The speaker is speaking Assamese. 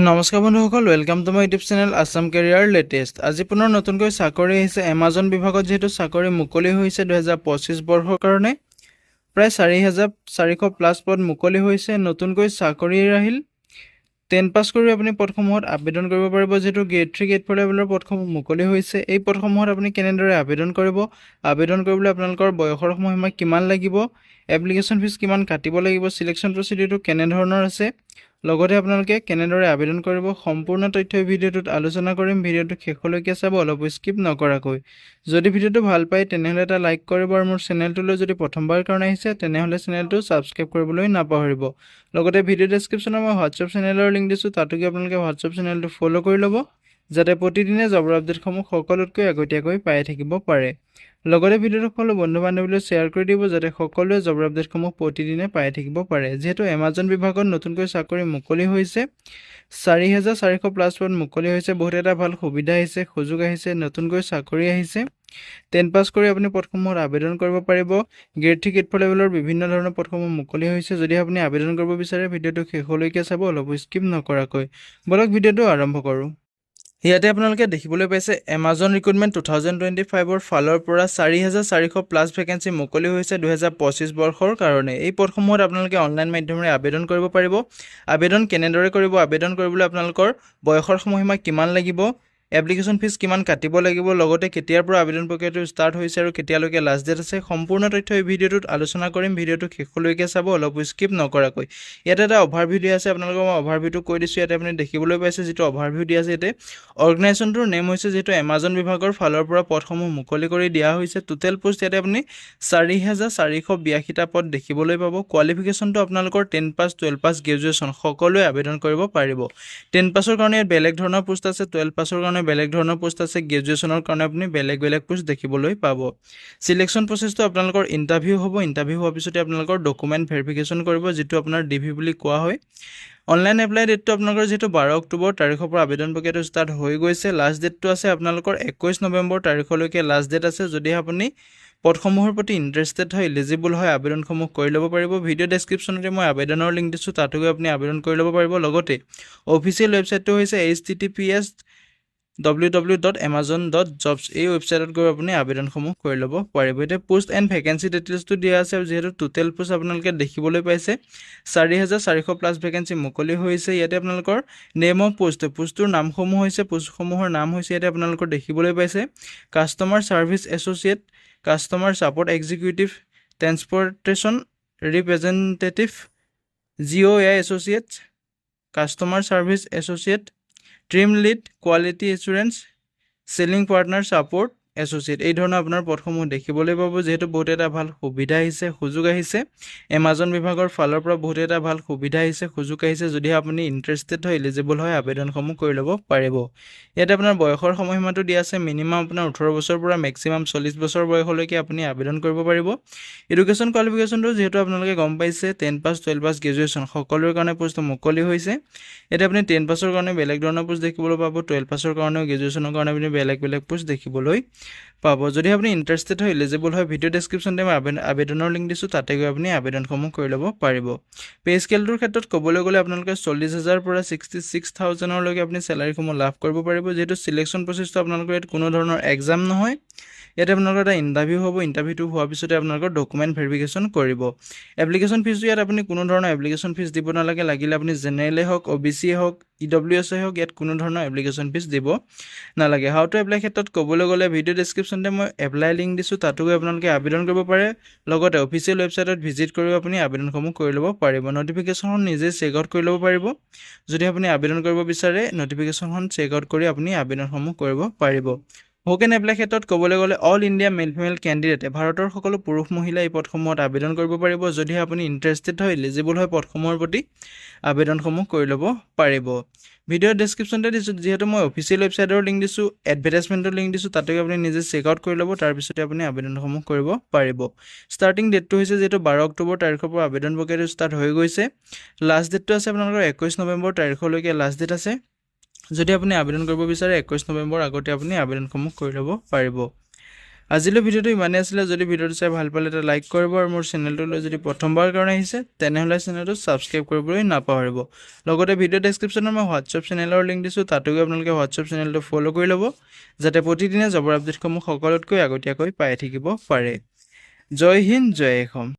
নমস্কাৰ বন্ধুসকল, welcome to my YouTube channel Assam Career Latest। আজি পুনৰ নতুনকৈ চাকৰি আহিছে। এমাজন বিভাগত যিহেতু চাকৰি মুকলি হৈছে, 2025 বৰ্ষৰ কাৰণে প্ৰায় 4400 প্লাছ পদ মুকলি হৈছে। নতুনকৈ চাকৰি আহিল। 10 পাছ কৰি আপুনি পদসমূহত আবেদন কৰিব পাৰিব। যিহেতু গ্ৰেড 3, গ্ৰেড 4 লেভেলৰ পদসমূহ মুকলি হৈছে, এই পদসমূহত আপুনি কেনেদৰে আবেদন কৰিব, আবেদন কৰিবলৈ আপোনালোকৰ বয়সৰ সময়সীমা কিমান লাগিব, এপ্লিকেশ্যন ফিজ কিমান কাটিব লাগিব, চিলেকশ্যন প্ৰচিডিউৰটো কেনেধৰণৰ আছে, লগতে আপোনালোকে কেনেদৰে আবেদন কৰিব, সম্পূৰ্ণ তথ্য এই ভিডিঅ'টোত আলোচনা কৰিম। ভিডিঅ'টো শেষলৈকে চাব, অলপো স্কিপ নকৰাকৈ। যদি ভিডিঅ'টো ভাল পায়, তেনেহ'লে এটা লাইক কৰিব আৰু মোৰ চেনেলটোলৈ যদি প্ৰথমবাৰ কাৰণে আহিছে, তেনেহ'লে চেনেলটো ছাবস্ক্ৰাইব কৰিবলৈ নাপাহৰিব। লগতে ভিডিঅ' ডেছক্ৰিপশ্যনত মই হোৱাটছএপ চেনেলৰ লিংক দিছোঁ। তাতো গৈ আপোনালোকে হোৱাটছএপ চেনেলটো ফ'ল' কৰি ল'ব, যাতে প্ৰতিদিনে জবৰ আপডেটসমূহ সকলোতকৈ আগতীয়াকৈ পাই থাকিব পাৰে। লগতে ভিডিঅ'টো সকলো বন্ধু বান্ধৱীলৈ শ্বেয়াৰ কৰি দিব, যাতে সকলোৱে জবৰ আপডেটসমূহ প্ৰতিদিনে পাই থাকিব পাৰে। যিহেতু এমাজন বিভাগত নতুনকৈ চাকৰি মুকলি হৈছে, 4400 প্লাছ পদ মুকলি হৈছে, বহুত এটা ভাল সুবিধা আহিছে, সুযোগ আহিছে, নতুনকৈ চাকৰি আহিছে। 10 পাছ কৰি আপুনি পদসমূহত আবেদন কৰিব পাৰিব। গ্ৰেড 3, গ্ৰেড 4 লেভেলৰ বিভিন্ন ধৰণৰ পদসমূহ মুকলি হৈছে। যদি আপুনি আবেদন কৰিব বিচাৰে, ভিডিঅ'টো শেষলৈকে চাব, অলপো স্কিপ নকৰাকৈ। ব'লক, ভিডিঅ'টো আৰম্ভ কৰোঁ। ইয়াতে আপোনালোকে দেখিবলৈ পাইছে, এমাজন ৰিক্ৰুটমেণ্ট 2025ৰ ফালৰ পৰা 4400 প্লাছ ভেকেঞ্চি মুকলি হৈছে 2025 বৰ্ষৰ কাৰণে। এই পদসমূহত আপোনালোকে অনলাইন মাধ্যমেৰে আবেদন কৰিব পাৰিব। আবেদন কেনেদৰে কৰিব, আবেদন কৰিবলৈ আপোনালোকৰ বয়সৰ সময়সীমা কিমান লাগিব, এপ্লিকেশ্যন ফিজ কিমান কাটিব লাগিব, লগতে কেতিয়াৰ পৰা আবেদন প্ৰক্ৰিয়াটো ষ্টাৰ্ট হৈছে আৰু কেতিয়ালৈকে লাষ্ট ডেট আছে, সম্পূৰ্ণ তথ্য এই ভিডিঅ'টোত আলোচনা কৰিম। ভিডিঅ'টো শেষলৈকে চাব, অলপো স্কিপ নকৰাকৈ। ইয়াতে এটা অভাৰভিউ দিয়া আছে, আপোনালোকক মই অভাৰভিউটো কৈ দিছোঁ। ইয়াতে আপুনি দেখিবলৈ পাইছে, যিটো অভাৰভিউ দিয়া আছে, ইয়াতে অৰ্গেনাইজেশ্যনটোৰ নেম হৈছে, যিহেতু এমাজন বিভাগৰ ফালৰ পৰা পদসমূহ মুকলি কৰি দিয়া হৈছে। টোটেল পোষ্ট ইয়াতে আপুনি 4482টা পদ দেখিবলৈ পাব। কোৱালিফিকেশ্যনটো আপোনালোকৰ 10 pass, 12 pass, graduation সকলোৱে আবেদন কৰিব পাৰিব। 10 পাছৰ কাৰণে ইয়াত বেলেগ ধৰণৰ পোষ্ট আছে, 12 পাছৰ কাৰণে বেলেগ ধৰণৰ পোষ্ট আছে, গ্ৰেজুৱেশ্যনৰ কাৰণে আপুনি বেলেগ বেলেগ পোষ্ট দেখিবলৈ পাব। চিলেকশ্যন প্ৰচেছটো আপোনালোকৰ ইণ্টাৰভিউ হ'ব। ইণ্টাৰভিউ হোৱাৰ পিছতে আপোনালোকৰ ডকুমেণ্ট ভেৰিফিকেশ্যন কৰিব, যিটো আপোনাৰ ডিভি বুলি কোৱা হয়। অনলাইন এপ্লাই ডেটটো আপোনালোকৰ যিহেতু 12 অক্টোবৰ তাৰিখৰ পৰা আবেদন প্ৰক্ৰিয়াটো ষ্টাৰ্ট হৈ গৈছে। লাষ্ট ডেটটো আছে আপোনালোকৰ 21 নৱেম্বৰ তাৰিখলৈকে লাষ্ট ডেট আছে। যদি আপুনি পদসমূহৰ প্ৰতি ইণ্টাৰেষ্টেড হয়, ইলিজিবল হয়, আবেদনসমূহ কৰি ল'ব পাৰিব। ভিডিঅ' ডেছক্ৰিপশ্যনতে মই আবেদনৰ লিংক দিছোঁ, তাতো গৈ আপুনি আবেদন কৰি ল'ব পাৰিব। লগতে অফিচিয়েল ৱেবছাইটটো হৈছে https://ww.amazon.jobs। এই ৱেবছাইটত গৈ আপুনি আবেদনসমূহ কৰি ল'ব পাৰিব। এতিয়া পোষ্ট এণ্ড ভেকেঞ্চি ডিটেইলছটো দিয়া আছে। যিহেতু টোটেল পোষ্ট আপোনালোকে দেখিবলৈ পাইছে, 4400 প্লাছ ভেকেঞ্চি মুকলি হৈছে। ইয়াতে আপোনালোকৰ নেম অফ পোষ্ট, পোষ্টটোৰ নামসমূহ হৈছে, পোষ্টসমূহৰ নাম হৈছে, ইয়াতে আপোনালোকৰ দেখিবলৈ পাইছে, customer service associate, customer support executive, transportation representative, GOI associate, customer service associate, team lead, quality assurance, selling partner support associate। এই ধৰণৰ আপোনাৰ পদসমূহ দেখিবলৈ পাব। যিহেতু বহুত এটা ভাল সুবিধা আহিছে, সুযোগ আহিছে, এমাজন বিভাগৰ ফালৰ পৰা বহুত এটা ভাল সুবিধা আহিছে, সুযোগ আহিছে। যদিহে আপুনি ইণ্টাৰেষ্টেড হয়, এলিজিবল হয়, আবেদনসমূহ কৰি ল'ব পাৰিব। ইয়াতে আপোনাৰ বয়সৰ সময়সীমাটো দিয়া আছে। মিনিমাম আপোনাৰ 18 বছৰৰ পৰা মেক্সিমাম 40 বছৰ বয়সলৈকে আপুনি আবেদন কৰিব পাৰিব। এডুকেশ্যন কোৱালিফিকেশ্যনটো যিহেতু আপোনালোকে গম পাইছে, 10 pass, 12 pass, graduation সকলোৰে কাৰণে পোষ্ট মুকলি হৈছে। ইয়াতে আপুনি 10 পাছৰ কাৰণে বেলেগ ধৰণৰ পোষ্ট দেখিবলৈ পাব, 12 পাছৰ কাৰণেও, গ্ৰেজুৱেশ্যনৰ কাৰণে আপুনি বেলেগ বেলেগ পোষ্ট দেখিবলৈ পাব। যদি আপুনি ইণ্টাৰেষ্টেড হয়, এলিজিবল হয়, ভিডিঅ' ডেছক্ৰিপশ্যনতে মই আবেদনৰ লিংক দিছোঁ, তাতে গৈ আপুনি আবেদনসমূহ কৰি ল'ব পাৰিব। পে' স্কেলটোৰ ক্ষেত্ৰত ক'বলৈ গ'লে আপোনালোকে 40,000ৰ পৰা 66,000লৈকে আপুনি চেলাৰীসমূহ লাভ কৰিব পাৰিব। যিহেতু চিলেকশ্যন প্ৰচেছটো আপোনালোকৰ ইয়াত কোনো ধৰণৰ এক্সাম নহয়, ইয়াতে আপোনালোকৰ এটা ইণ্টাৰভিউ হ'ব। ইণ্টাৰভিউটো হোৱাৰ পিছতে আপোনালোকৰ ডকুমেণ্ট ভেৰিফিকেশ্যন কৰিব। এপ্লিকেশ্যন ফিজটো ইয়াত আপুনি কোনো ধৰণৰ এপ্লিকেশ্যন ফিজ দিব নালাগে। লাগিলে আপুনি জেনেৰেলেই হওক, অ' বি চিয়ে হওক, ই ডব্লিউ এছে হওক, ইয়াত কোনো ধৰণৰ এপ্লিকেশ্যন ফিজ দিব নালাগে। How to apply ক্ষেত্ৰত ক'বলৈ গ'লে ভিডিঅ' ডেছক্ৰিপশ্যনতে মই এপ্লাই লিংক দিছোঁ, তাতো গৈ আপোনালোকে আবেদন কৰিব পাৰে। লগতে অফিচিয়েল ৱেবছাইটত ভিজিট কৰিও আপুনি আবেদনসমূহ কৰি ল'ব পাৰিব। ন'টিফিকেশ্যনখন নিজে চেক আউট কৰি ল'ব পাৰিব। যদি আপুনি আবেদন কৰিব বিচাৰে, ন'টিফিকেশ্যনখন চেক আউট কৰি আপুনি আবেদনসমূহ কৰিব পাৰিব। হু কেন এপ্লাই ক্ষেত্ৰত ক'বলৈ গ'লে অল ইণ্ডিয়া মেল ফিমেল কেণ্ডিডেটে, ভাৰতৰ সকলো পুৰুষ মহিলা এই পদসমূহত আবেদন কৰিব পাৰিব। যদিহে আপুনি ইণ্টাৰেষ্টেড হয়, এলিজিবল হয় পদসমূহৰ প্ৰতি, আবেদনসমূহ কৰি ল'ব পাৰিব। ভিডিঅ' ডেছক্ৰিপশ্যনতে দিছোঁ, যিহেতু মই অফিচিয়েল ৱেবছাইটৰ লিংক দিছোঁ, এডভাৰটাইজমেণ্টৰ লিংক দিছোঁ, তাতে গৈ আপুনি নিজে চেক আউট কৰি ল'ব, তাৰপিছতে আপুনি আবেদনসমূহ কৰিব পাৰিব। ষ্টাৰ্টিং ডেটটো হৈছে, যিহেতু 12 অক্টোবৰ তাৰিখৰ পৰা আবেদন প্ৰক্ৰিয়াটো ষ্টাৰ্ট হৈ গৈছে। লাষ্ট ডেটটো আছে আপোনালোকৰ 21 নৱেম্বৰ তাৰিখলৈকে লাষ্ট ডেট আছে। যদি আপুনি আবেদন কৰিব বিচাৰে, 21 নৱেম্বৰ আগতে আপুনি আবেদনসমূহ কৰি ল'ব পাৰিব। আজিলৈ ভিডিঅ'টো ইমানেই আছিলে। যদি ভিডিঅ'টো চাই ভাল পালে এটা লাইক কৰিব আৰু মোৰ চেনেলটোলৈ যদি প্ৰথমবাৰৰ কাৰণে আহিছে, তেনেহ'লে চেনেলটো ছাবস্ক্ৰাইব কৰিবলৈ নাপাহৰিব। লগতে ভিডিঅ' ডেছক্ৰিপশ্যনত মই হোৱাটছএপ চেনেলৰ লিংক দিছোঁ। তাতো গৈ আপোনালোকে হোৱাটছএপ চেনেলটো ফ'ল' কৰি ল'ব, যাতে প্ৰতিদিনে জবৰ আপডেটসমূহ সকলোতকৈ আগতীয়াকৈ পাই থাকিব পাৰে। জয় হিন্দ, জয় অসম।